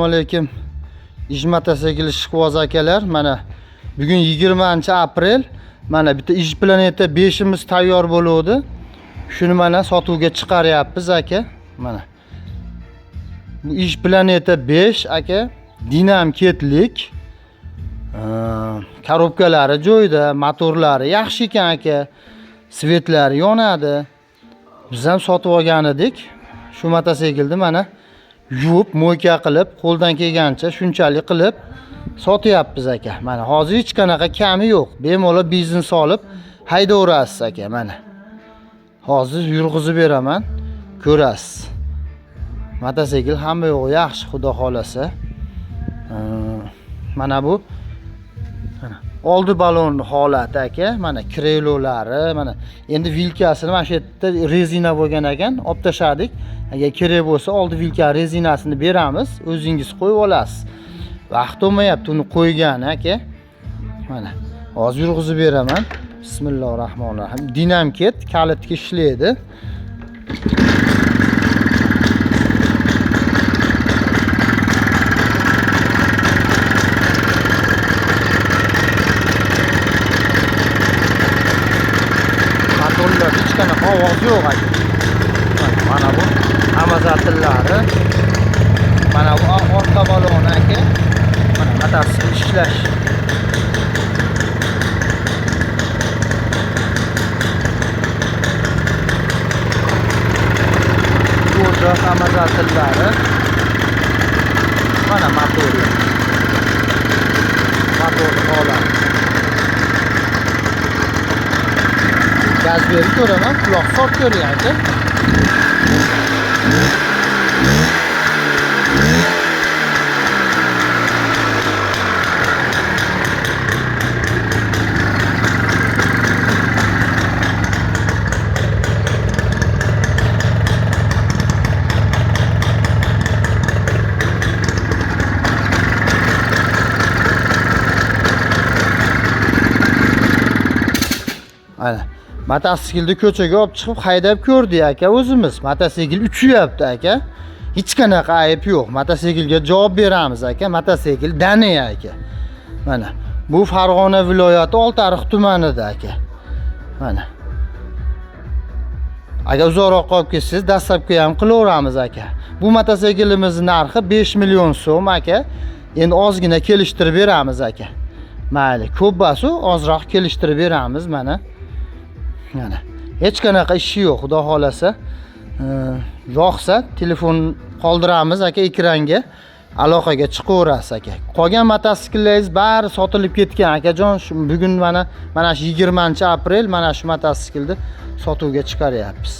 Assalomu alaykum. Ij mototsikl ishqiboz akalar, mana bugun 20-aprel, mana bitta Ij Planeta 5imiz tayyor bo'luvdi. Shuni mana sotuvga chiqaryapmiz aka. Mana. Bu Ij Planeta 5 aka, dinam ketlik. Korobkalari joyida, motorlari yaxshi ekan aka. Svetlari yonadi. Biz ham sotib olgan edik. Shu mototsiklni mana yuvib, mo'yka qilib, qo'ldan kelgancha shunchalik qilib sotyapmiz aka. Mana hozir hech qanaqa kami yo'q. Bemalol biznes olib haydayverasiz aka mana. Hozir yurg'izib beraman, ko'rasiz. Mototsikl hamma yo'g'i yaxshi, xudo xolasa. Mana bu mana oldi balonni holati aka, mana krelolari, mana endi vilkasini mana shu yerda rezina bo'lgan ekan, olib tashladik. Agar kerak bo'lsa oldi vilka rezinasini beramiz, o'zingiz qo'yib olasiz. Vaqt bo'lmayapti uni qo'ygani aka. Mana hozir yurg'izib beraman. Bismillahirrohmanirrohim. Dinamket kalitga ishlaydi. Motorlar hech qanaqa ovoz yo'q aka. Mana bu amazatillari. Mana bu orqa baloni aka. Mana mototsikl ishlash. Burada amazatillari. Mana motori. Motor holati. Gaz berib ko'raman, quloq solib ko'ring aka. Mana mototsiklni ko'chaga olib chiqib haydab ko'rdik aka o'zimiz. Mototsikl uchyapti aka. Hech qanaqa ayb yo'q. Mototsiklga javob beramiz aka. Mototsikl Daniya aka. Mana bu Farg'ona viloyati Oltiariq tumanida aka. Mana. Agar uzoqroq qolib ketsangiz, dastlabki ham qilaveramiz aka. Bu mototsiklimizning narxi 5 million so'm aka. Endi ozgina kelishtirib beramiz aka. Mayli, ko'p basu ozroq kelishtirib beramiz mana. Mana hech qanaqa ishi yo'q, xudo xolasa. Yoqsa telefon qoldiramiz aka ekranga. Aloqaga chiqaverasiz aka. Qolgan mototsiklaringiz bari sotilib ketgan akajon. Shu bugun mana shu 20-aprel mana shu mototsiklni sotuvga chiqaryapmiz.